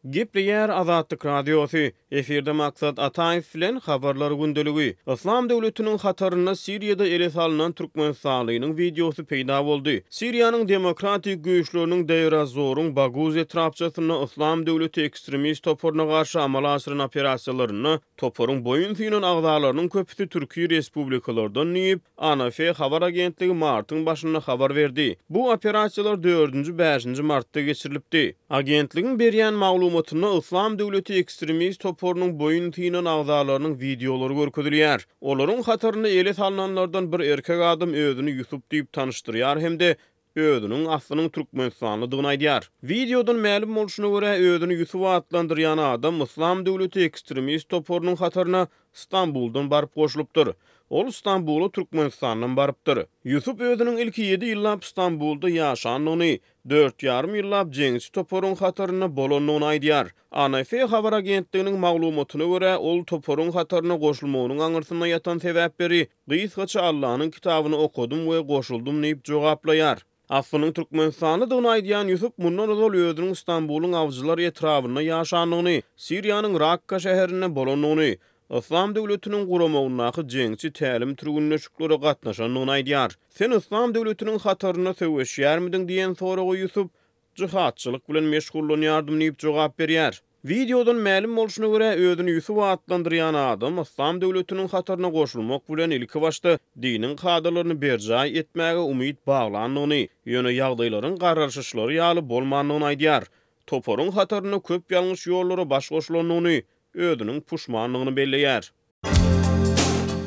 Gepleýär Azatlyk Radiosy, Efirde Maksat Ataýew bilen Habarlar gündeligi. Yslam döwletiniň hatarynda Siriýada ele salnan türkmenistanlynyň wideosy peýda boldy. Siriýanyň Demokratik güýçleriniň Deir-ez-Zoruň Baguz etrapçasynda Yslam döwleti ekstremist toparyna garşy amala aşyran operasiýalarynda toparyň boýun synan agzalarynyň köpüsi türki respublikalardan diýip, ANF habar agentligi martyň başynda habar berdi. Bu operasiýalar dördünji, bäşinji martda geçirilipdi. Agentligiň berýän maglumatynda Yslam döwleti ekstremist toparynyň boýun synan agzalarynyň wideolary görkezilýär. Olaryň hatarynda ele salnanlardan bir erkek adam özüni Ýusup diýip tanyşdyrýar hem-de özüniň aslynyň türkmenistanlydygyny aýdýar. Wideodan mälim bolşuna görä, özüni Ýusup atlandyrýan adam Yslam döwleti ekstremist toparynyň hataryna Stambuldan baryp goşulypdyr. Ol Stambula Türkmenistandan barypdyr. Ýusup özüniň ilki ýedi ýyllap Stambulda ýaşandygyny, dört ýarym ýyllap jeňçi toparyň hatarynda bolandygyny aýdýar. ANF habar agentliginiň maglumatyna görä, ol toparyň hataryna goşulmagynyň aňyrsynda ýatan sebäpleri Gysgaça Allanyň kitabyny okadym we goşuldym diýip jogaplaýar. Aslynyň türkmenistanlydygyny aýdýan Ýusup mundan ozal özüniň Stambulyň Awjylar etrabynda ýaşandygyny, Siriýanyň Rakka şäherinde bolandygyny, Yslam döwletiniň guramagyndaky jeňçi tälim-türgünleşiklere gatnaşandygyny aýdýar. Sen Yslam döwletiniň hatarynda söweşýärmidiň diýen soraga Ýusup, Jyhatçylyk bilen meşgullanýardym diýip jogap berýär. Wideodan mälim bolşuna görä, özüni Ýusup atlandyrýan adam Yslam döwletiniň hataryna goşulmak bilen ilkibaşda diniň kadalaryny berjaý etmäge umyt baglandygyny, ýöne ýagdaýlaryň garaşyşlary ýaly bolmandygyny aýdýar. Toparyň hatarynda köp ýalňyş ýollara baş goşulandygyny, özüniň puşmandygyny belleýär.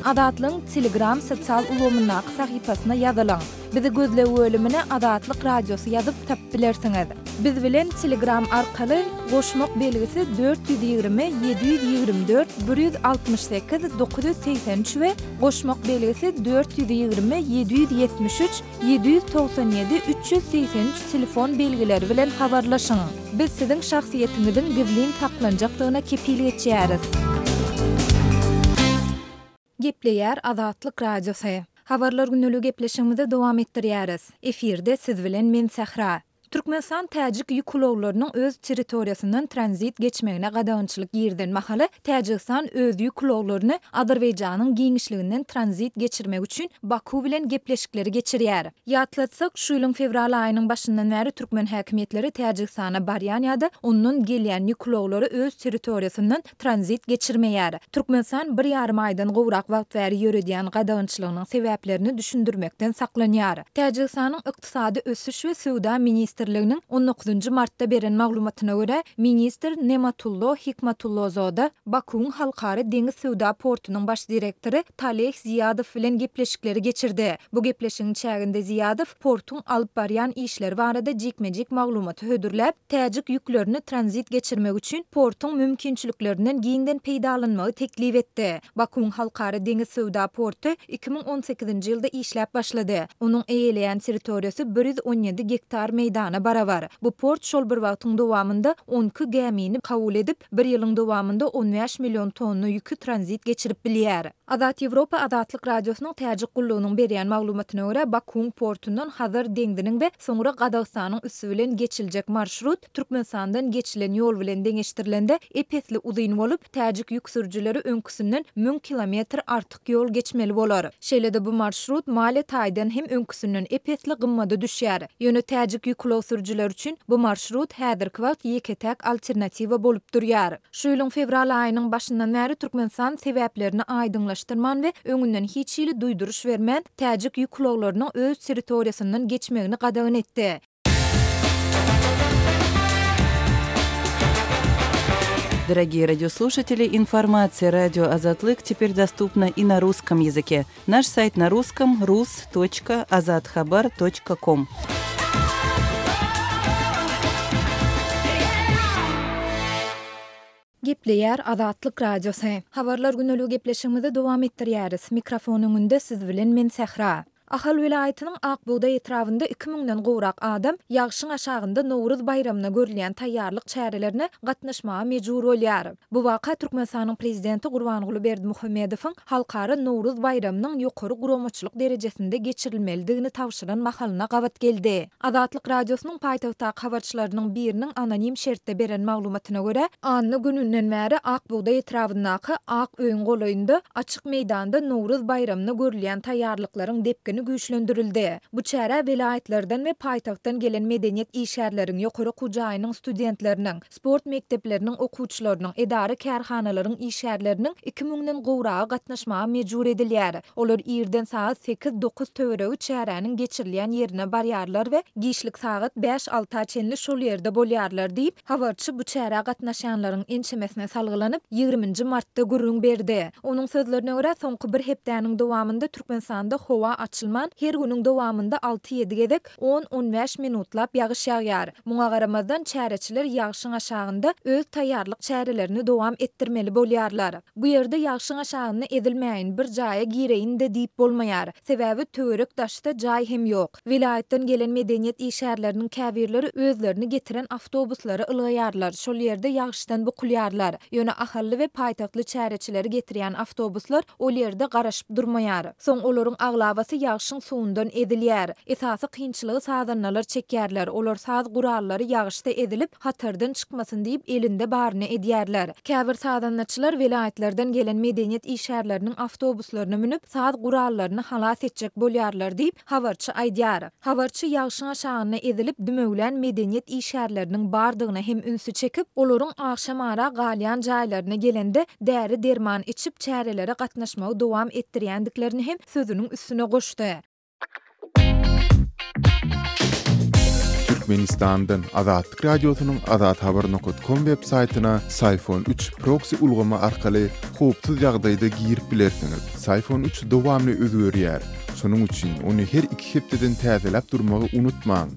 Azatlygyň Telegram sosial ulgamyndaky sahypasyna ýazylyň. Bizi gözleg bölümine Azatlyk Radiosy ýazyp tapyp bilersiňiz. Biz bilen Telegram arkaly goşmak belgisi 420 724 168 983 we goşmak belgisi 420 773 797 383 telefon belgileri bilen habarlaşyň. Biz siziň şahsyýetiňiziň gizlin saklanjakdygyna kepil geçýäris. Gepleýär Azatlyk Radiosy. Habarlar gündeligi gepleşigimizi dowam etdirýäris. Efirde siz bilen men Sähra. Türkmenistan täjik ýük ulaglarynyň öz territoriýasyndan tranzit geçmegine gadagançylyk girizen mahaly, Täjigistan öz ýük ulaglaryny Azerbaýjanyň giňişliginden tranzit geçirmek üçin Baku bilen gepleşikleri geçirýär. Ýatlatsak, şu ýylyň fewral aýynyň başyndan bäri türkmen häkimiýetleri Täjigistana barýan ýa-da ondan gelýän ýük ulaglary öz territoriýasyndan tranzit geçirmeýär. Türkmenistan bir ýarym aýdan gowrak wagt bäri ýöredýän gadagançylygynyň sebäplerini düşündirmekden saklanýar. Täjigistanyň Ykdysady ösüş we söwda ministrliginiň on dokuzynjy martda beren maglumatyna görä, ministr Nematullo Hikmatullozoda Bakuwyň Halkara deňiz söwda portunyň baş direktory Taleh Ziýadow bilen gepleşikleri geçirdi. Bu gepleşigiň çäginde Ziýadow portuň alyp barýan işleri barada jikme-jik maglumaty hödürläp, täjik ýüklerini tranzit geçirmek üçin portuň mümkinçiliklerinden giňden peýdalanmagy teklip etdi. Bakuwyň Halkara deňiz söwda porty 2018-nji ýylda işläp başlady. Onuň eýeleýän territoriýasy 117 gektar meýdana barabar. Bu port şol bir wagtyň dowamynda on iki gämini kabul edip, bir ýylyň dowamynda on bäş million tonna ýüki tranzit geçirip bilýär. Azat Ýewropa Azatlyk Radiosynyň Täjik gullugynyň berýän maglumatyna görä, Bakuwyň portundan Hazar deňziniň we soňra Gazagystanyň üsti bilen geçiljek marşrut Türkmenistandan geçilen ýol bilen deňeşdirilende ep-esli uzyn bolup, täjik ýük sürüjileri öňküsinden müň kilometr artyk ýol geçmeli bolar. Şeýle-de bu marşrut maliýe taýdan hem öňküsinden ep-esli gymmada düşýär. Ýöne täjik ýük ulag sürüjileri üçin bu marşrut häzirki wagt ýeke-täk alternatiwa bolup durýar. Şu ýylyň fewral aýynyň başyndan bäri Türkmenistan sebäplerini aýdyňlaşdyrman we öňünden hiç hili duýduryş bermän, täjik ýük ulaglarynyň öz territoriýasyndan geçmegini gadagan etdi. Дорогие радиослушатели, информация радио Азатлык теперь доступна и на русском языке. Наш сайт на русском rus.azathabar.com. Gepleýär Azatlyk Radiosy. Habarlar güneligi gepleşigimizi dowam etdirýäris. Mikrofon öňünde siz bilen men Sähra. Ahal welaýatynyň Ak bugdaý etrabynda iki müňden gowrak adam ýagşyň aşagynda Nowruz baýramyna görülýän taýýarlyk çärelerine gatnaşmaga mejbur bolýar. Bu waka Türkmenistanyň Prezidenti Gurbanguly Berdimuhamedowyň Halkara Nowruz baýramynyň ýokary guramaçylyk derejesinde geçirilmelidigini tabşyran mahalyna gabat geldi. Azatlyk Radiosynyň paýtagtdaky habarçylarynyň biriniň anonim şertde beren maglumatyna görä, anna gününden bäri Ak bugdaý etrabyndaky Ak öýüň golaýynda açyk meýdanda Nowruz baýramyna görülýän taýýarlyklaryň depgini güýçlendirildi. Bu çärä welaýatlardan we paýtagtdan gelen medeniýet işgärleriň, ýokary okuw jaýynyň studentleriniň, sport mekdepleriniň okuwçylarynyň, edara-kärhanalaryň işgärleriniň iki müňden gowragy gatnaşmaga mejbur edilýär. Olar irden sagat sekiz-dokuz töweregi çäräniň geçirilýän ýerine barýarlar we giçlik sagat bäş-alta çenli şol ýerde bolýarlar diýip, habarçy bu çärä gatnaşýanlaryň ençemesine salgylanyp, ýigriminji martda gürrüň berdi. Onuň sözlerine görä, soňky bir hepdäniň dowamynda Türkmenistanda howa açylman, her günüň dowamynda alty-ýedi gezek on-on bäş minutlap ýagyş ýagýar. Muňa garamazdan, çäreçiler ýagşyň aşagynda öz taýýarlyk çärelerini dowam etdirmeli bolýarlar. Bu ýerde ýagşyň aşagynda ezilmäýin, bir jaýa gireýin-de diýip bolmaýar. Sebäbi töwerek-daşda jaý hem ýok. Welaýatdan gelen medeniýet işgärleriniň käbirleri özlerini getiren awtobuslara ylgaýarlar, şol ýerde ýagyşdan bukulýarlar. Ýöne ahally we paýtagtly çäreçileri getirýän awtobuslar ol ýerde garaşyp durmaýar. Soň olaryň aglabasy ýagşyň suwundan ezilýär. Esasy kynçylygy sazandalar çekýärler, olar saz gurallary ýagyşda ezilip, hatardan çykmasyn diýip elinde baryny edýärler. Käbir sazandaçylar welaýatlardan gelen medeniýet işgärleriniň awtobuslaryna münüp, saz gurallaryny halas etjek bolýarlar diýip, habarçy aýdýar. Habarçy ýagşyň aşagynda ezilip, dümewlän medeniýet işgärleriniň bardygyna hem ünsi çekip, olaryň agşamara galýan jaýlaryna gelende däri-derman içip, çärelere gatnaşmagy dowam etdirýändiklerini hem sözüniň üstüne goşdy. Türkmenistandan Azatlyk Radiosynyň azathabar nokat kom web saýtyna Syfon üç proksi ulgamy arkaly howpsuz ýagdaýda girip bilersiňiz. Syfon üç dowamly özgerýär. Şonuň üçin ony her iki hepdeden täzeläp durmagy unutmaň.